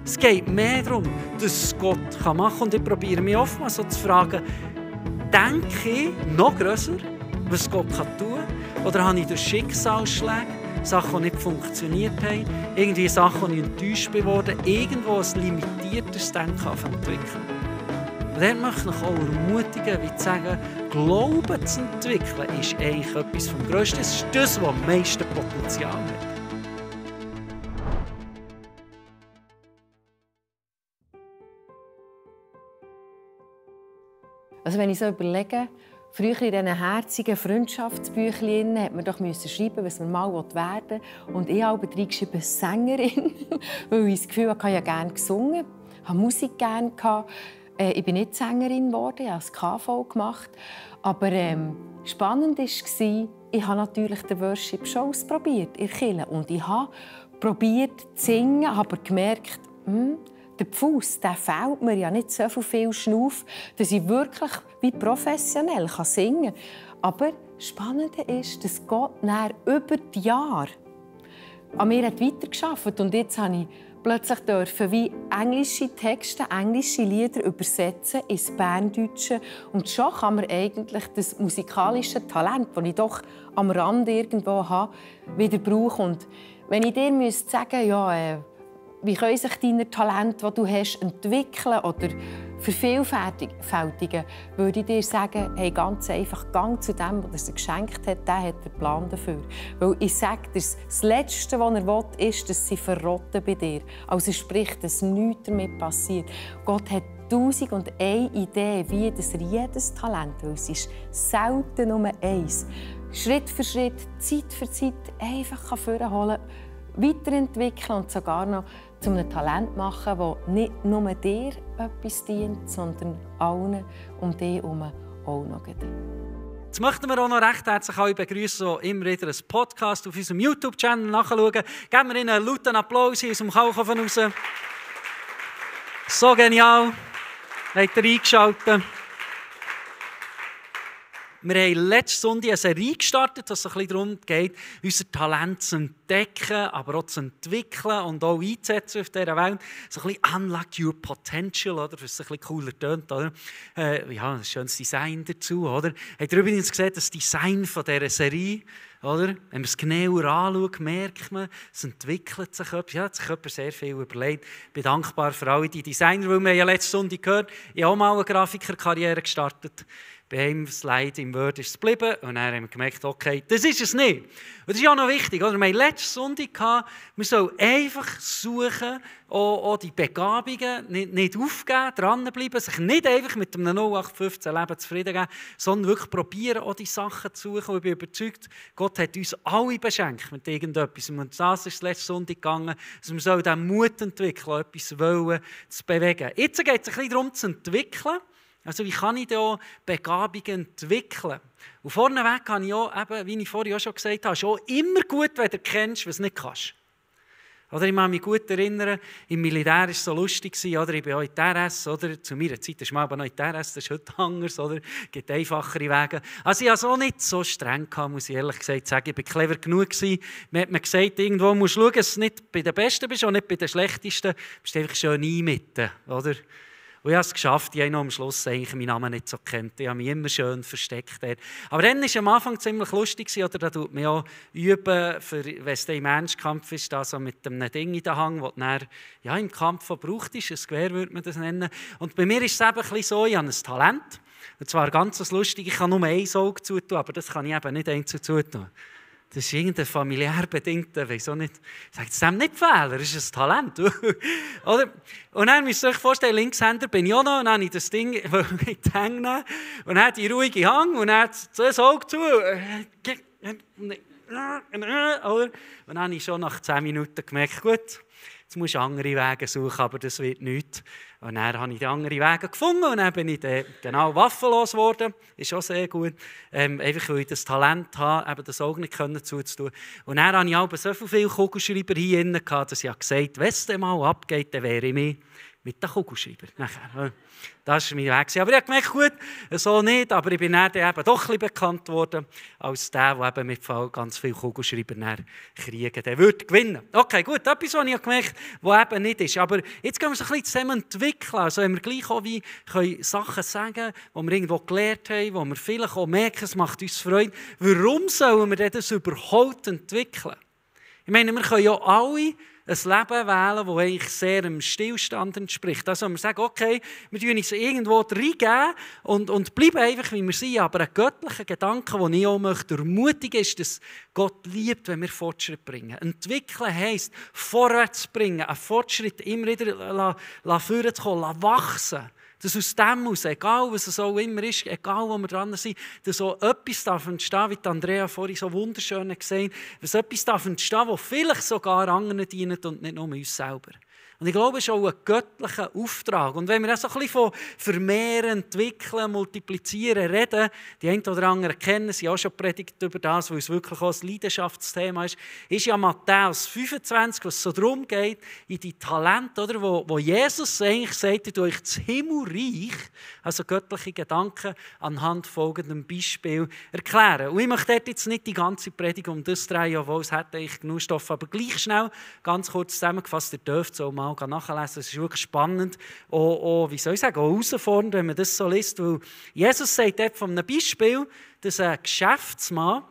Es geht mehr darum, dass es Gott machen kann. Und ich probiere mich oftmals so zu fragen, denke ich noch grösser, was Gott tun kann? Oder habe ich durch Schicksalsschläge, Sachen, die nicht funktioniert haben, irgendwie Sachen, die ich enttäuscht geworden bin, irgendwo ein limitiertes Denken entwickeln? Und dort möchte ich euch auch ermutigen, wie zu sagen, Glauben zu entwickeln, ist eigentlich etwas vom Größten. Es ist das, was am meisten Potenzial hat. Also wenn ich so überlege, früher in diesen herzigen Freundschaftsbüchlein hat man doch schreiben, was man mal werden will. Und ich habe reingeschrieben Sängerin, weil ich das Gefühl hatte, ich habe gerne gesungen, habe Musik gerne gehabt. Ich bin nicht Sängerin geworden, ich habe das KV gemacht. Aber spannend war, ich habe natürlich den Worship schon ausprobiert in der Kirche. Und ich habe probiert zu singen, aber gemerkt, der Pfuss, der fehlt mir ja nicht so viel Schnuff, dass ich wirklich wie professionell singen kann. Aber das Spannende ist, dass Gott über die Jahre an mir weitergearbeitet hat. Und jetzt durfte ich plötzlich wie englische Texte, englische Lieder übersetzen ins Berndeutsche. Und schon kann man eigentlich das musikalische Talent, das ich doch am Rand irgendwo habe, wieder brauchen. Und wenn ich dir sagen müsste, wie können sich deine Talente, die du hast, entwickeln oder vervielfältigen, würde ich dir sagen, hey, ganz einfach, gang zu dem, der es geschenkt hat, der hat den Plan dafür. Weil ich sage dir, das Letzte, was er will, ist, dass sie verrotten bei dir. Also sprich, dass nichts damit passiert. Gott hat 1001 Ideen, wie er jedes Talent, weil es ist selten nur eins, Schritt für Schritt, Zeit für Zeit einfach hervorholen kann, weiterentwickeln und sogar noch zu einem Talent machen, das nicht nur dir etwas dient, sondern allen um dich herum auch noch. Jetzt möchten wir auch noch recht herzlich alle begrüßen, die immer wieder einen Podcast auf unserem YouTube-Channel nachschauen. Geben wir ihnen einen lauten Applaus aus dem Kauchofen raus. So genial. Habt ihr eingeschaltet? Wir haben letzten Sonntag eine Serie gestartet, was so ein bisschen darum geht, unser Talent zu entdecken, aber auch zu entwickeln und auch einzusetzen auf dieser Welt. So ein bisschen «Unlock your potential», oder? Was es ein bisschen cooler tönt, oder? Ja, ein schönes Design dazu, oder? Habt ihr übrigens gesehen, das Design von dieser Serie, oder? Wenn man es genauer anschaut, merkt man, es entwickelt sich etwas. Ja, hat sich jemand sehr viel überlegt. Ich bin dankbar für alle die Designer, weil wir ja letzten Sonntag gehört, ich habe auch mal eine Grafikerkarriere gestartet. Bei einem Slide im Word ist es geblieben und dann haben wir gemerkt, okay, das ist es nicht. Und das ist auch noch wichtig. Oder? Wir hatten letzten Sonntag gehabt, wir sollen einfach suchen, auch die Begabungen nicht aufgeben, dranbleiben, sich nicht einfach mit einem 0815-Leben zufrieden geben, sondern wirklich probieren, auch die Sachen zu suchen. Und ich bin überzeugt, Gott hat uns alle beschenkt mit irgendetwas. Und das ist letzten Sonntag gegangen, dass wir diesen Mut entwickeln, etwas wollen, zu bewegen. Jetzt geht es ein bisschen darum, zu entwickeln. Also wie kann ich da Begabungen entwickeln? Und vorneweg habe ich auch, eben, wie ich vorhin auch schon gesagt habe, schon immer gut, wenn du kennst, was du nicht kannst. Oder ich kann mich gut erinnern, im Militär war es so lustig, oder? Ich bin auch in der RS, oder? Zu meiner Zeit ist man aber noch in der RS, das ist heute anders, oder? Es gibt einfachere Wege. Also ich hatte es auch nicht so streng gehabt, muss ich ehrlich gesagt sagen. Ich war clever genug gewesen. Mir hat man gesagt, irgendwo musst du schauen, dass du nicht bei den Besten bist und nicht bei den Schlechtesten. Du bist einfach schön einmitten, oder? Und ich habe es geschafft, ich habe noch am Schluss eigentlich meinen Namen nicht so kennt. Ich habe mich immer schön versteckt. Aber dann war es am Anfang ziemlich lustig, oder da tut man ja üben, wenn es im Ernstkampf ist, also mit einem Ding in den Hang, das dann ja, im Kampf verbraucht ist, ein Gewehr würde man das nennen. Und bei mir ist es eben ein bisschen so, ich habe ein Talent. Und zwar ganz lustig, ich kann nur ein Auge zutun, aber das kann ich eben nicht einzeln zutun. Das ist irgendein familiär bedingter, weiß auch nicht. Sagt es dem nicht Fehler, das ist ein Talent. Oder? Und dann müsst ihr euch vorstellen, Linkshänder bin ich auch noch, und dann habe ich das Ding in die Hänge genommen, und dann hat die ruhige Hang, und dann hat das Auge zu. Und dann habe ich schon nach 10 Minuten gemerkt, gut, jetzt musst du andere Wege suchen, aber das wird nichts. Und dann habe ich die anderen Wege gefunden und dann bin ich genau waffenlos geworden. Ist auch sehr gut. Einfach weil ich das Talent habe, eben das Auge nicht zuzutun. Und dann hatte ich aber so viele Kugelschreiber hier drin, dass ich gesagt habe, wenn es dann mal abgeht, dann wehre ich mich. mit den Kugelschreibern. Nachher. Das war mein Weg. Aber ich habe gemerkt, gut, so nicht. Aber ich bin dann eben doch ein bisschen bekannt worden als der eben mit ganz vielen Kugelschreibern kriegen. Der würde gewinnen. Okay, gut, etwas, was ich gemerkt habe, was eben nicht ist. Aber jetzt gehen wir so ein bisschen zusammen entwickeln. Also wenn wir gleich auch wie können Sachen sagen, die wir irgendwo gelernt haben, wo wir vielleicht auch merken, es macht uns Freude. Warum sollen wir das überhaupt entwickeln? Ich meine, wir können ja alle ein Leben wählen, das eigentlich sehr dem Stillstand entspricht. Also wir sagen, okay, wir tun uns irgendwo reingeben und bleiben einfach, wie wir sind. Aber ein göttlicher Gedanke, den ich auch möchte ermutigen, ist, dass Gott liebt, wenn wir Fortschritt bringen. Entwickeln heisst, vorwärts bringen, einen Fortschritt immer wieder vorwärts zu kommen, wachsen. Dass aus dem heraus, egal was es auch immer ist, egal wo wir dran sind, dass so etwas entstehen darf, wie Andrea vorhin so wunderschön gesagt hat, dass etwas entstehen darf, das vielleicht sogar anderen dient und nicht nur uns selber. Und ich glaube, es ist auch ein göttlicher Auftrag. Und wenn wir auch so ein bisschen von vermehren, entwickeln, multiplizieren reden, die einen oder anderen kennen, sie auch schon predigt über das, weil es wirklich auch ein Leidenschaftsthema ist ja Matthäus 25, was so darum geht, in die Talente, oder, wo Jesus eigentlich sagt, ich euch das Himmelreich, also göttliche Gedanken, anhand folgendem Beispiel erklären. Und ich möchte jetzt nicht die ganze Predigt um das drehen, obwohl es hätte ich genug Stoff, aber gleich schnell, ganz kurz zusammengefasst, ihr dürft so mal nachlesen. Es ist wirklich spannend, wie soll ich sagen, auch herausfordernd, wenn man das so liest. Weil Jesus sagt dort von einem Beispiel, dass ein Geschäftsmann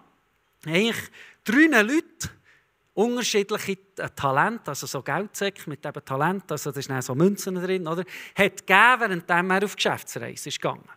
eigentlich 3 Leute unterschiedliche Talente, also so Geldsäcke mit eben Talent, also da sind so Münzen drin, oder, hat gegeben, während er auf Geschäftsreise ist gegangen.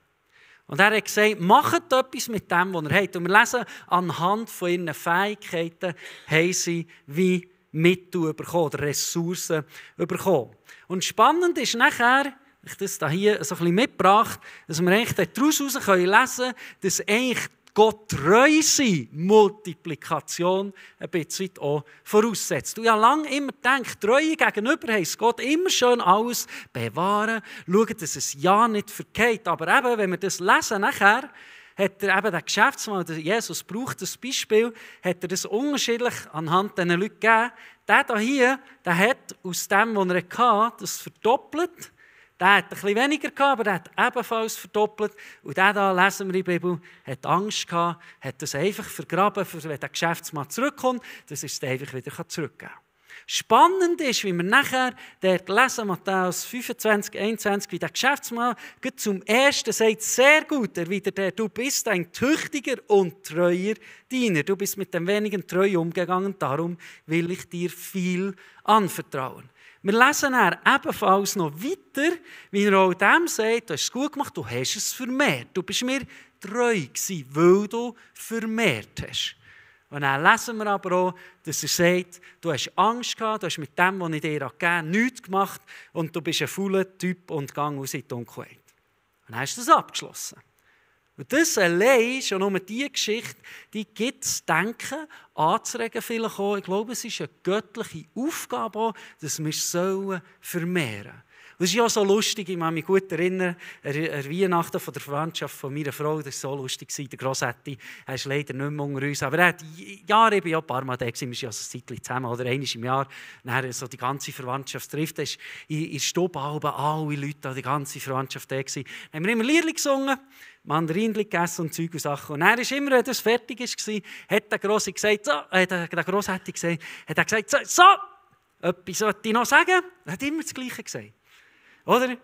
Und er hat gesagt, macht etwas mit dem, was ihr habt. Und wir lesen, anhand von ihren Fähigkeiten haben sie wie Mittel bekommen oder Ressourcen bekommen. Und spannend ist nachher, ich das hier so ein bisschen mitgebracht, dass wir eigentlich daraus lesen können, dass eigentlich Gott treu sein Multiplikation ein bisschen auch voraussetzt. Und ich habe lange immer gedacht, Treue gegenüber heisst Gott immer schön alles bewahren, schauen, dass es ja nicht vergeht. Aber eben, wenn wir das lesen nachher, hat er eben den Geschäftsmann, Jesus braucht das Beispiel, hat er das unterschiedlich anhand dieser Leute gegeben. Der hier, der hat aus dem, was er hatte, das verdoppelt. Der hat ein bisschen weniger gehabt, aber der hat ebenfalls verdoppelt. Und der da, lesen wir in der Bibel, hat Angst gehabt, hat das einfach vergraben, wenn der Geschäftsmann zurückkommt, dass er es einfach wieder zurückgeben kann. Spannend ist, wie wir nachher dort lesen, Matthäus 25, 21, wie der Geschäftsmann zum Ersten sagt, sehr gut, erwidert er, du bist ein tüchtiger und treuer Diener. Du bist mit dem wenigen treu umgegangen, darum will ich dir viel anvertrauen. Wir lesen ebenfalls noch weiter, wie er auch dem sagt, du hast es gut gemacht, du hast es vermehrt. Du bist mir treu gewesen, weil du vermehrt hast. Und dann lesen wir aber auch, dass er sagt, du hast Angst gehabt, du hast mit dem, was ich dir gegeben habe, nichts gemacht und du bist ein fauler Typ und gang aus in die Dunkelheit. Und dann hast du das abgeschlossen. Und das allein, schon nur diese Geschichte, die gibt es Denken, anzuregen vielleicht auch. Ich glaube, es ist eine göttliche Aufgabe auch, dass wir es vermehren sollen. Das ist ja so lustig, ich kann mich gut erinnern, an Weihnachten von der Verwandtschaft von meiner Frau, das war so lustig, der Grossetti, er ist leider nicht mehr unter uns, aber er hat Jahre, ich war ja ein paar Mal da, wir sind ja so ein Zeitchen zusammen, oder einmal im Jahr, dann so die ganze Verwandtschaft trifft, da war in der Stube alle Leute, die ganze Verwandtschaft da gewesen. Dann haben wir immer Liedchen gesungen, Mandarinchen gegessen und Zeug und Sachen. Und er ist immer, wenn das fertig war, hat der Grossi gesagt, so, etwas sollte ich noch sagen. Er hat immer das Gleiche gesagt. Oder?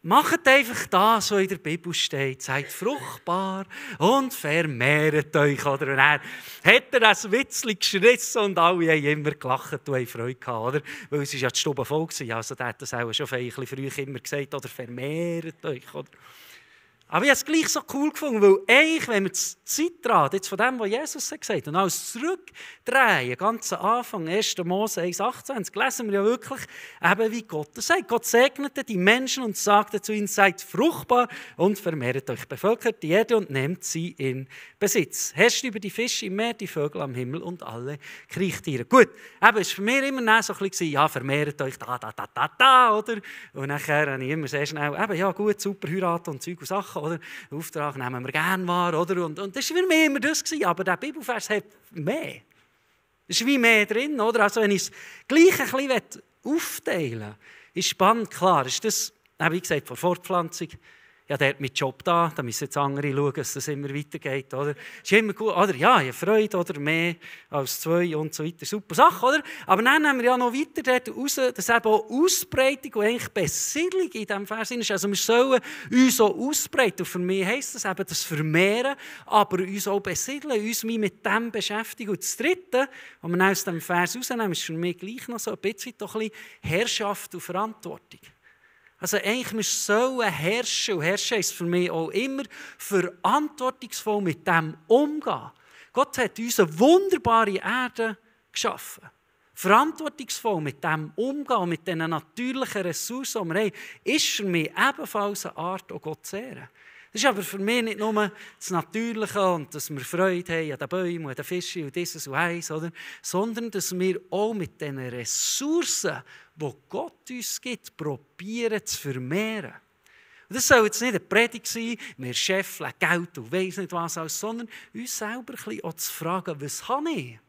Macht einfach das, was in der Bibel steht. Seid fruchtbar und vermehrt euch. Oder? Und er hat ein Witzchen geschrissen und alle haben immer gelacht und haben Freude gehabt. Oder? Weil es ja die Stube voll war. Also der hat das auch schon ein bisschen früh immer gesagt. Oder vermehrt euch. Oder? Aber ich habe es gleich so cool gefunden, weil eigentlich, wenn wir das Zeitrad jetzt von dem, was Jesus gesagt hat, und alles zurückdrehen, ganz am Anfang, 1. Mose 1,28, lesen wir ja wirklich, eben wie Gott das sagt. Gott segnete die Menschen und sagte zu ihnen, seid fruchtbar und vermehrt euch, bevölkert die Erde und nehmt sie in Besitz. Herrscht über die Fische im Meer, die Vögel am Himmel und alle Kriechtiere. Gut, eben, es war für mich immer so ein bisschen, ja, vermehrt euch da, oder? Und nachher habe ich immer sehr schnell, eben, ja gut, super, heiraten und Zeug und Sachen, oder? Den Auftrag nehmen wir gerne wahr, oder? Und das war für mich immer das gewesen, aber der Bibelvers hat mehr. Es ist wie mehr drin, oder? Also wenn ich es gleich ein bisschen aufteilen will, Ist spannend, klar. Ist das, wie gesagt, vor Fortpflanzung. Ja, der hat mit Job da müssen jetzt andere schauen, dass das immer weitergeht. Oder? Ist immer gut, oder? Ja, ich Freude, oder? Mehr als 2 und so weiter. Super Sache, oder? Aber dann haben wir ja noch weiter dort raus, dass eben auch Ausbreitung und eigentlich Besiedlung in diesem Vers ist. Also wir sollen uns auch ausbreiten. Und für mich heisst das eben das Vermehren, aber uns auch besiedeln, uns mit dem beschäftigen. Und das Dritte, was wir aus diesem Vers rausnehmen, ist für mich gleich noch so ein bisschen Herrschaft und Verantwortung. Also eigentlich, wir sollen herrschen. Und herrschen ist für mich auch immer verantwortungsvoll mit dem umgehen. Gott hat uns eine wunderbare Erde geschaffen. Verantwortungsvoll mit dem umgehen, mit diesen natürlichen Ressourcen, die wir haben, ist für mich ebenfalls eine Art, auch Gott zu ehren. Das ist aber für mich nicht nur das Natürliche und dass wir Freude haben an den Bäumen und den Fischen und dieses und eins, sondern dass wir auch mit diesen Ressourcen, die Gott uns gibt, probieren zu vermehren. Und das soll jetzt nicht eine Predigt sein, wir scheffeln Geld und weiss nicht was alles, sondern uns selber ein bisschen auch zu fragen, was habe ich?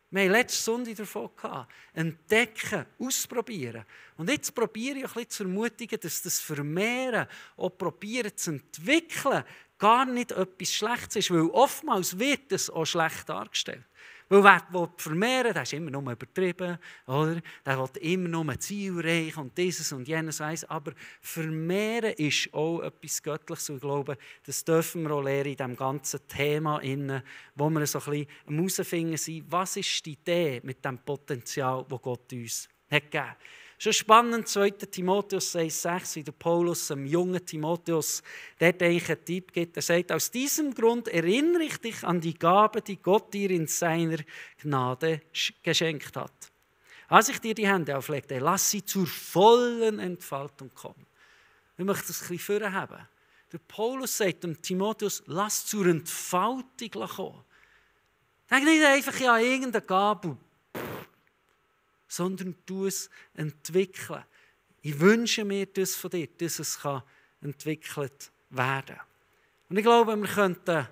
Wir hatten letzte Sonntag davon gehabt. Entdecken, ausprobieren. Und jetzt probiere ich ein bisschen zu ermutigen, dass das Vermehren, auch probieren zu entwickeln, gar nicht etwas Schlechtes ist. Weil oftmals wird es auch schlecht dargestellt. Weil wer vermehren, der ist immer nur übertrieben, oder? Der will immer nur zielreich und dieses und jenes weiss. Aber vermehren ist auch etwas Göttliches. Und ich glaube, das dürfen wir auch lernen in diesem ganzen Thema, wo wir so ein bisschen herausfinden sind, was ist die Idee mit dem Potenzial, das Gott uns hat gegeben. Schon spannend, 2. Timotheus 6, wie der Paulus dem jungen Timotheus dort eigentlich einen Tipp gibt. Er sagt, aus diesem Grund erinnere ich dich an die Gabe, die Gott dir in seiner Gnade geschenkt hat. Als ich dir die Hände auflegte, lass sie zur vollen Entfaltung kommen. Ich möchte das ein bisschen vorhaben. Der Paulus sagt dem Timotheus, lass zur Entfaltung kommen. Denk nicht einfach an irgendeine Gabe, sondern du es entwickeln. Ich wünsche mir das von dir, dass es entwickelt werden kann. Und ich glaube, wir könnten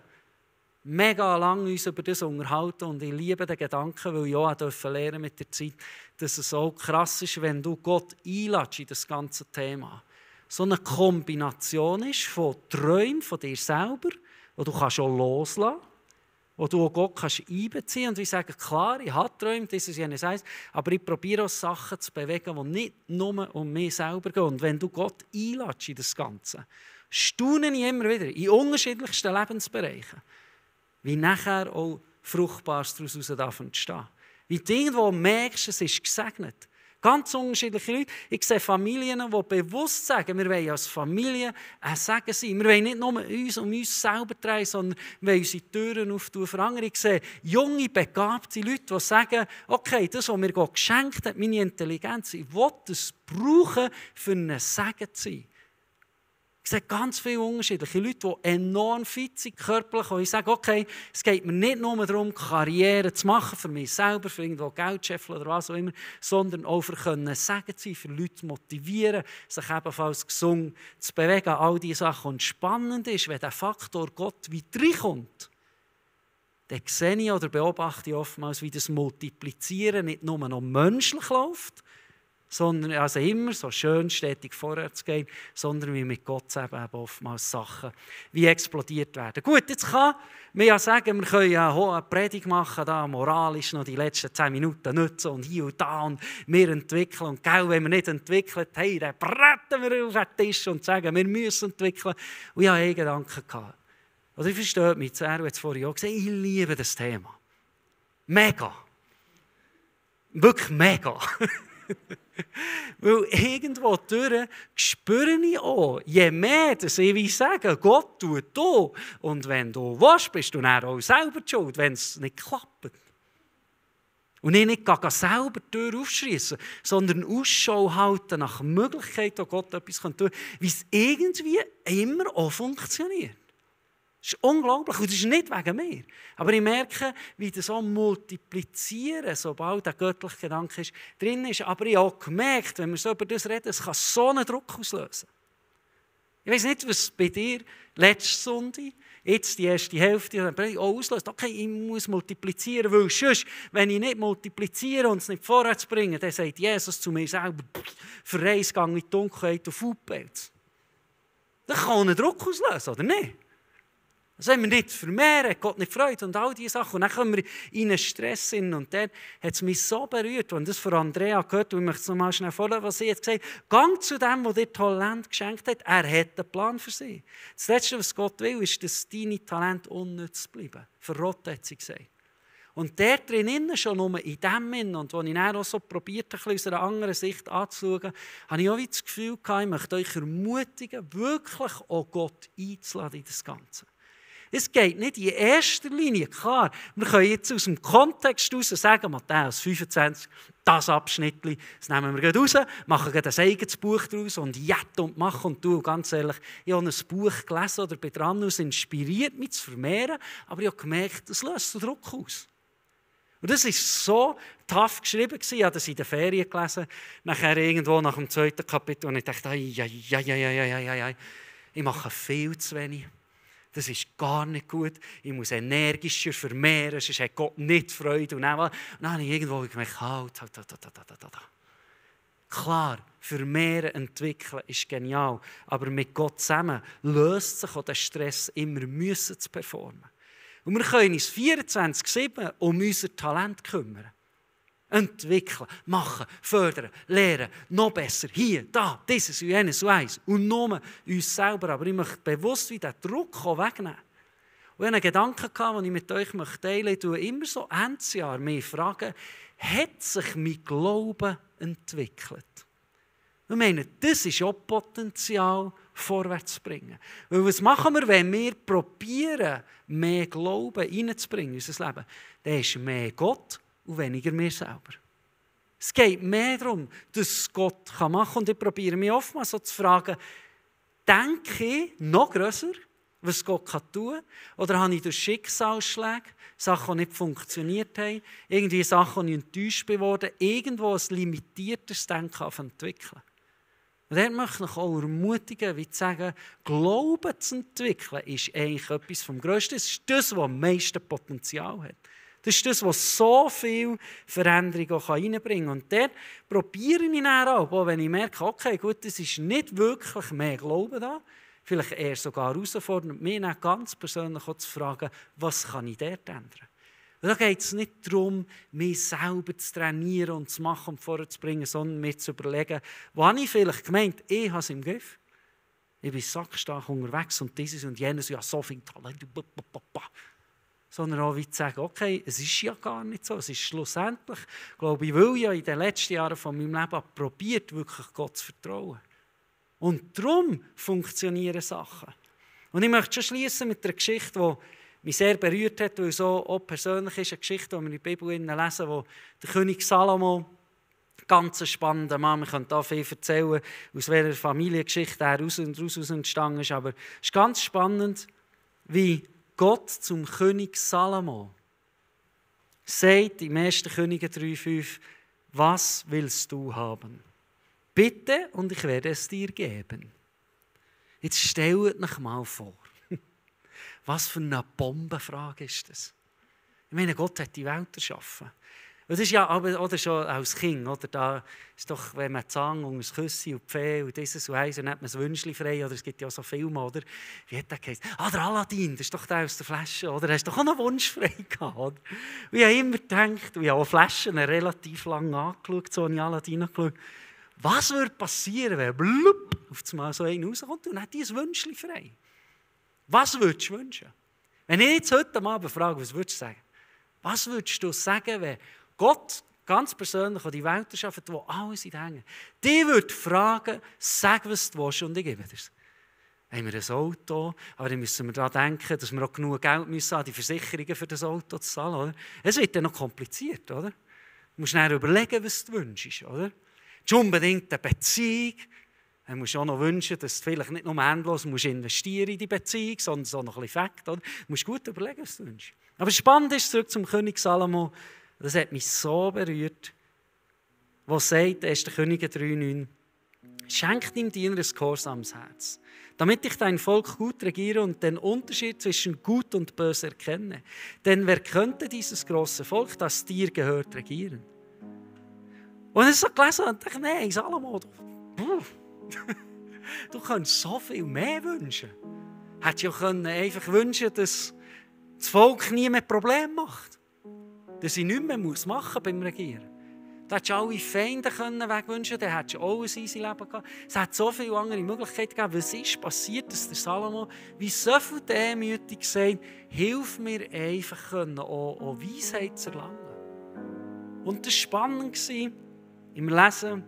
mega lange uns über das unterhalten und ich liebe den Gedanken, weil ich auch lernen mit der Zeit, dass es auch krass ist, wenn du Gott einlädst in das ganze Thema. So eine Kombination ist von Träumen von dir selber, die du auch loslassen kannst, wo du auch Gott einbeziehen kannst und sagen, klar, ich habe Träume, das ist jenes eins, aber ich probiere auch Sachen zu bewegen, die nicht nur um mich selber gehen. Und wenn du Gott einlädst in das Ganze, staune ich immer wieder in unterschiedlichsten Lebensbereichen, wie nachher auch Fruchtbares daraus entstehen darf. Wie du irgendwo merkst, es ist gesegnet. Ganz unterschiedliche Leute. Ich sehe Familien, die bewusst sagen, wir wollen als Familie Segen sein. Wir wollen nicht nur uns um uns selber drehen, sondern wir wollen unsere Türen auftun für andere. Ich sehe junge, begabte Leute, die sagen, okay, das, was mir Gott geschenkt hat, meine Intelligenz, ich will das brauchen, für einen Segen zu sein. Ich sehe ganz viele unterschiedliche Leute, die enorm fit sind, körperlich, und ich sage, okay, es geht mir nicht nur darum, Karriere zu machen, für mich selber, für irgendwo Geld scheffeln oder was auch immer, sondern auch für Segen zu sein, für Leute zu motivieren, sich ebenfalls gesund zu bewegen, all diese Sachen. Und spannend ist, wenn der Faktor Gott weit reinkommt, dann sehe ich oder beobachte ich oftmals, wie das Multiplizieren nicht nur noch menschlich läuft, sondern also immer so schön stetig vorwärts gehen, sondern wie mit Gott eben oftmals Sachen wie explodiert werden. Gut, jetzt kann man ja sagen, wir können ja eine Predigt machen, da moralisch noch die letzten 10 Minuten nutzen und hier und da und wir entwickeln. Und gell, wenn wir nicht entwickeln, hey, dann bretten wir auf den Tisch und sagen, wir müssen entwickeln. Und ich hatte einen Gedanken gehabt. Oder ich verstehe mich, er hat es vorhin auch gesagt, ich liebe das Thema. Mega. Wirklich mega. Weil irgendwo durch spüre ich auch, je mehr dass ich sage, Gott tut da. Und wenn du willst, bist du dann auch selber die Schuld, wenn es nicht klappt. Und ich nicht selber die Tür aufschliessen, sondern Ausschau halten nach Möglichkeiten, wo Gott etwas tun kann, wie es irgendwie immer auch funktioniert. Das ist unglaublich und das ist nicht wegen mir. Aber ich merke, wie das so multiplizieren, sobald der göttliche Gedanke drin ist. Aber ich habe auch gemerkt, wenn wir so über das reden, es kann so einen Druck auslösen. Ich weiss nicht, was bei dir letzte Sonntag, jetzt die erste Hälfte, dann bin ich auslöst, okay, ich muss multiplizieren, weil sonst, wenn ich nicht multipliziere und es nicht vorwärts bringe, dann sagt Jesus zu mir selber, verreis, gang in die Dunkelheit auf Aufpelz. Das kann einen Druck auslösen, oder nicht? Das wollen wir nicht vermehren, hat Gott nicht Freude und all diese Sachen. Und dann kommen wir in einen Stress hin. Und dann hat es mich so berührt, als ich das von Andrea gehört habe, und ich möchte es noch mal schnell vorlesen, was sie jetzt gesagt hat. Gang zu dem, der dir Talent geschenkt hat. Er hat einen Plan für sie. Das Letzte, was Gott will, ist, dass deine Talente unnütz bleiben. Verrotten, hat sie gesagt. Und der drinnen, schon nur in dem Sinn, und als ich dann auch so probiert habe, aus einer anderen Sicht anzuschauen, habe ich auch das Gefühl gehabt, ich möchte euch ermutigen, wirklich auch Gott einzuladen in das Ganze. Es geht nicht in erster Linie, klar, wir können jetzt aus dem Kontext heraus sagen, Matthäus 25, das Abschnitt, das nehmen wir raus, machen ein eigenes Buch daraus und jett und machen und du. Ganz ehrlich, ich habe ein Buch gelesen oder bin dran, es inspiriert mich zu vermehren, aber ich habe gemerkt, das löst den Druck aus. Und das war so tough geschrieben, ich habe das in den Ferien gelesen, nachher irgendwo nach dem 2. Kapitel und ich dachte, ich mache viel zu wenig. Das ist gar nicht gut. Ich muss energischer vermehren, sonst hat Gott nicht Freude. Und dann habe ich irgendwo gemerkt, halt. Klar, vermehren, entwickeln ist genial. Aber mit Gott zusammen löst sich auch der Stress, immer müssen zu performen. Und wir können uns 24/7 um unser Talent kümmern. Entwickeln, machen, fördern, lernen, noch besser, hier, da, dieses und jenes und eins. Und nur uns selber. Aber ich möchte bewusst wieder den Druck wegnehmen. Und ich hatte einen Gedanken, den ich mit euch teilen möchte. Ich tue immer so Endjahr mich fragen, hat sich mein Glauben entwickelt? Ich meine, das ist auch Potenzial, vorwärts zu bringen. Weil was machen wir, wenn wir probieren, mehr Glauben reinzubringen in unser Leben? Dann ist mehr Gott und weniger mir selber. Es geht mehr darum, dass es Gott machen kann. Und ich probiere mich oftmals so zu fragen, denke ich noch grösser, was Gott tun kann? Oder habe ich durch Schicksalsschläge, Sachen, die nicht funktioniert haben, irgendwie Sachen, die ich enttäuscht geworden bin, irgendwo ein limitiertes Denken entwickeln? Und dort möchte ich auch ermutigen, wie zu sagen, Glauben zu entwickeln, ist eigentlich etwas vom Größten. Das ist das, was am meisten Potenzial hat. Das ist das, was so viel Veränderung auch reinbringen kann. Und dort probiere ich dann auch, wenn ich merke, okay, gut, es ist nicht wirklich mehr Glauben da, vielleicht eher sogar herausfordernd, mich dann ganz persönlich auch zu fragen, was kann ich dort ändern? Und da geht es nicht darum, mich selber zu trainieren und zu machen und vorzubringen, sondern mir zu überlegen, wo habe ich vielleicht gemeint, ich habe es im Griff. Ich bin sackstark unterwegs und dieses und jenes, ja, so viel Talent. Sondern auch wie zu sagen, okay, es ist ja gar nicht so. Es ist schlussendlich, glaube ich, weil ich ja in den letzten Jahren von meinem Leben probiert, wirklich Gott zu vertrauen. Und darum funktionieren Sachen. Und ich möchte schon schließen mit einer Geschichte, die mich sehr berührt hat, weil so auch persönlich ist, eine Geschichte, die wir in der Bibel lesen, wo der König Salomo, ganz ein spannender Mann, man könnte da viel erzählen, aus welcher Familiengeschichte er daraus entstanden ist, aber es ist ganz spannend, wie Gott zum König Salomo sagt im 1. Könige 3,5, was willst du haben? Bitte und ich werde es dir geben. Jetzt stellt euch mal vor, was für eine Bombenfrage ist das? Ich meine, Gott hat die Welt erschaffen. Das ist ja aber, oder schon als Kind, oder? Da ist doch, wenn man Zang und ein Küssi und Pfeh und dieses und eins, und dann hat man ein Wünschchen frei, oder es gibt ja so Filme, oder? Wie hat der geheißen? Der Aladdin, das ist doch der aus der Flasche, oder? Hast du doch auch einen Wunsch frei gehabt, oder? Und ich habe immer gedacht, und ich habe auch Flaschen relativ lange angeschaut, so habe ich Aladdin angeschaut, was würde passieren, wenn blub, auf einmal so einer rauskommt und hat die ein Wünschchen frei? Was würdest du wünschen? Wenn ich jetzt heute Abend frage, was würdest du sagen? Was würdest du sagen, wenn Gott ganz persönlich an die Welt erschaffen, wo alles in den Hängen. Die würde fragen, sag, was du willst, und ich gebe dir es. Haben wir ein Auto, aber dann müssen wir daran denken, dass wir auch genug Geld müssen haben, die Versicherungen für das Auto zu zahlen. Oder? Es wird dann noch kompliziert. Oder? Du musst dann überlegen, was du wünschst. Oder? Du hast unbedingt eine Beziehung. Du musst auch noch wünschen, dass du vielleicht nicht nur endlos investieren in die Beziehung, sondern so noch ein bisschen Fakt. Oder? Du musst gut überlegen, was du wünschst. Aber spannend ist, zurück zum König Salomo, das hat mich so berührt, was sagt 1. Könige 3,9, Schenk dem Diener ein gehorsames Herz, damit ich dein Volk gut regiere und den Unterschied zwischen Gut und Böse erkenne. Denn wer könnte dieses große Volk, das dir gehört, regieren? Und ich so gelesen und dachte, nein, Salomo, du kannst so viel mehr wünschen. Hättest ja einfach wünschen, dass das Volk nie mehr Probleme macht. Dass ich nichts mehr machen muss beim Regieren. Da hättest du alle Feinde wegwünschen können, dann hättest du auch ein easy Leben gehabt. Es hat so viele andere Möglichkeiten gegeben. Was ist passiert, dass der Salomo wie so viel demütig sagt, hilf mir einfach, auch Weisheit zu erlangen. Und das war spannend im Lesen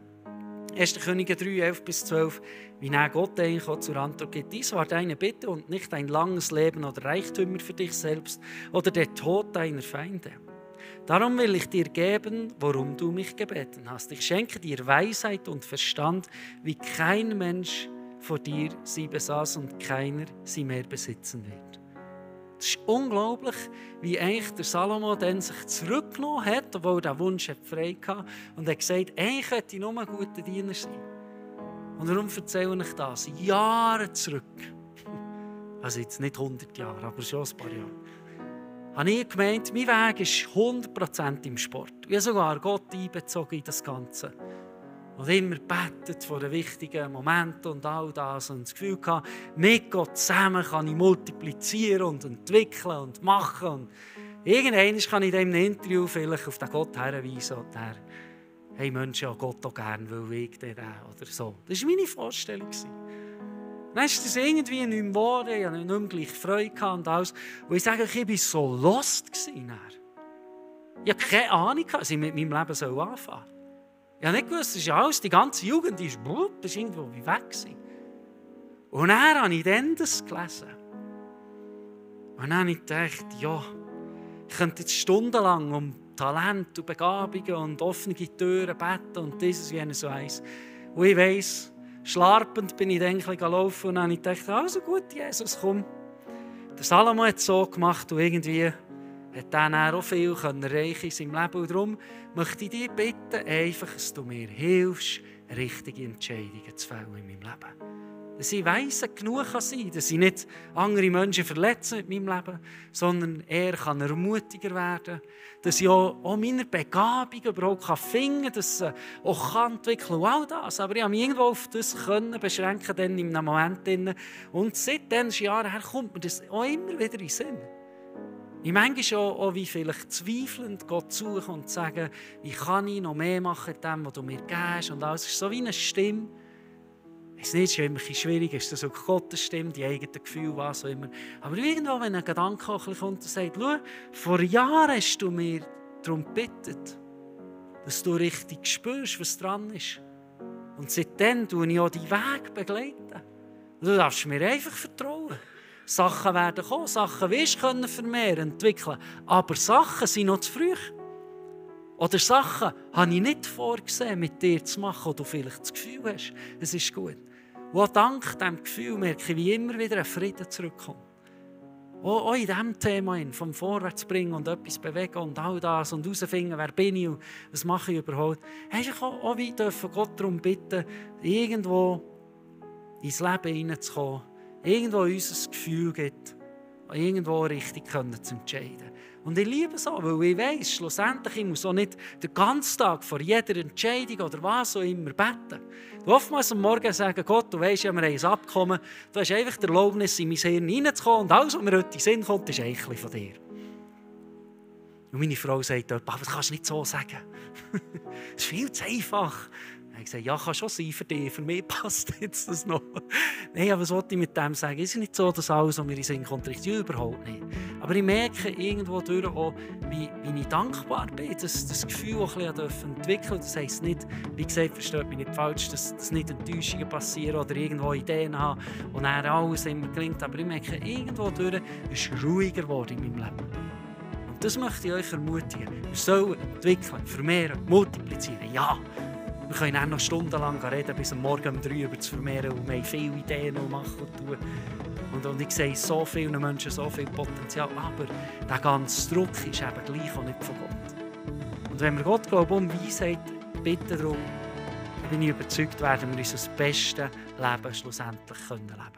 1. Könige 3, 11-12, wie dann Gott eigentlich auch zur Antwort gibt. Dies war deine Bitte und nicht ein langes Leben oder Reichtümer für dich selbst oder der Tod deiner Feinde. Darum will ich dir geben, worum du mich gebeten hast. Ich schenke dir Weisheit und Verstand, wie kein Mensch vor dir sie besaß und keiner sie mehr besitzen wird. Es ist unglaublich, wie eigentlich der Salomo dann sich zurückgenommen hat, obwohl er den Wunsch frei hatte, und hat gesagt, eigentlich hätte ich nur ein guter Diener sein. Und darum erzähle ich das. Jahre zurück, also jetzt nicht 100 Jahre, aber schon ein paar Jahre, habe ich gemeint, mein Weg ist 100% im Sport. Ich habe sogar Gott einbezogen in das Ganze. Und immer gebetet vor den wichtigen Momenten und all das. Und das Gefühl gehabt, mit Gott zusammen kann ich multiplizieren und entwickeln und machen. Und irgendwann kann ich in einem Interview vielleicht auf den Gott hinweisen und der, hey, Menschen haben Gott auch gerne, weil ich den oder so. Das war meine Vorstellung. Dann ist das irgendwie nicht mehr geworden, ich hatte nicht mehr gleich Freude und alles. Und ich sage, ich war so lost. Ich hatte keine Ahnung, was ich mit meinem Leben anfangen soll. Ich habe nicht gewusst, das ist alles, die ganze Jugend ist irgendwo wie weg. Und dann habe ich dann das gelesen. Und dann habe ich gedacht, ja, ich könnte jetzt stundenlang um Talent und Begabungen und offene Türen beten und dieses wie so eins. Und ich weiss, schlarpend bin ich dann gelaufen und dann habe ich gedacht, also gut, Jesus, komm. Der Salomo hat es so gemacht und irgendwie hat dann auch viel erreichen in seinem Leben. Und darum möchte ich dich bitten, einfach, dass du mir hilfst, richtige Entscheidungen zu fällen in meinem Leben. Dass ich weise genug sein kann, dass ich nicht andere Menschen verletze mit meinem Leben, sondern eher ermutiger werden kann. Dass ich auch meine Begabungen überhaupt finden kann, dass ich auch entwickeln kann und all das. Aber ich habe mich irgendwo auf das beschränken dann in einem Moment. Und seit diesen Jahren her kommt mir das auch immer wieder in den Sinn. Ich manchmal auch wie vielleicht zweifelnd Gott suchen und sagen, wie kann ich noch mehr machen mit dem, was du mir gibst. Und alles ist so wie eine Stimme. Es ist nicht immer schwierig, ist das auch Gottes Stimme, die eigenen Gefühle, was auch immer. Aber irgendwo, wenn ein Gedanke kommt und sagt, schau, vor Jahren hast du mir darum gebeten, dass du richtig spürst, was dran ist. Und seitdem begleite ich auch deinen Weg begleiten. Du darfst mir einfach vertrauen. Sachen werden kommen, Sachen wirst du vermehren, entwickeln. Aber Sachen sind noch zu früh. Oder Sachen habe ich nicht vorgesehen, mit dir zu machen, wo du vielleicht das Gefühl hast, es ist gut. Und auch dank diesem Gefühl merke ich, wie immer wieder ein Frieden zurückkommt. Auch in diesem Thema, vom Vorwärtsbringen und etwas bewegen und all das und herausfinden, wer bin ich und was mache ich überhaupt. Einfach auch wie dürfen Gott darum bitten, irgendwo ins Leben hineinzukommen, irgendwo uns ein Gefühl gibt, irgendwo richtig zu entscheiden. Und ich liebe es auch, weil ich weiss, schlussendlich, ich muss auch nicht den ganzen Tag vor jeder Entscheidung oder was auch immer beten. Du oftmals am Morgen sagen, Gott, du weisst ja, wir haben ein Abkommen, du hast einfach die Erlaubnis, in mein Hirn hineinzukommen und alles, was mir heute in den Sinn kommt, ist eigentlich von dir. Und meine Frau sagt, aber das kannst du nicht so sagen. Das ist viel zu einfach. Ich habe gesagt, ja, kann schon sein für dich, für mich passt jetzt das noch. Nein, aber was wollte ich mit dem sagen? Es ist nicht so, dass alles, was mir in den Sinn kommt, richtig überhaupt nicht. Aber ich merke irgendwo durch auch, wie ich dankbar bin, dass das Gefühl auch ein bisschen entwickeln darf. Das heisst nicht, wie gesagt, versteht mich nicht falsch, dass nicht Enttäuschungen passieren oder irgendwo Ideen haben und dann alles immer gelingt. Aber ich merke, irgendwo durch ist es ruhiger geworden in meinem Leben. Und das möchte ich euch ermutigen. Wir sollen entwickeln, vermehren, multiplizieren. Ja! Wir können auch noch stundenlang reden, bis am Morgen um 3 über das Vermehren. Und wir haben viele Ideen und machen und tun. Und ich sehe so vielen Menschen so viel Potenzial. Aber der ganze Druck ist eben gleich auch nicht von Gott. Und wenn wir Gott glauben, um Weisheit bitten darum, dann bin ich überzeugt, werden wir unser bestes Leben schlussendlich leben können.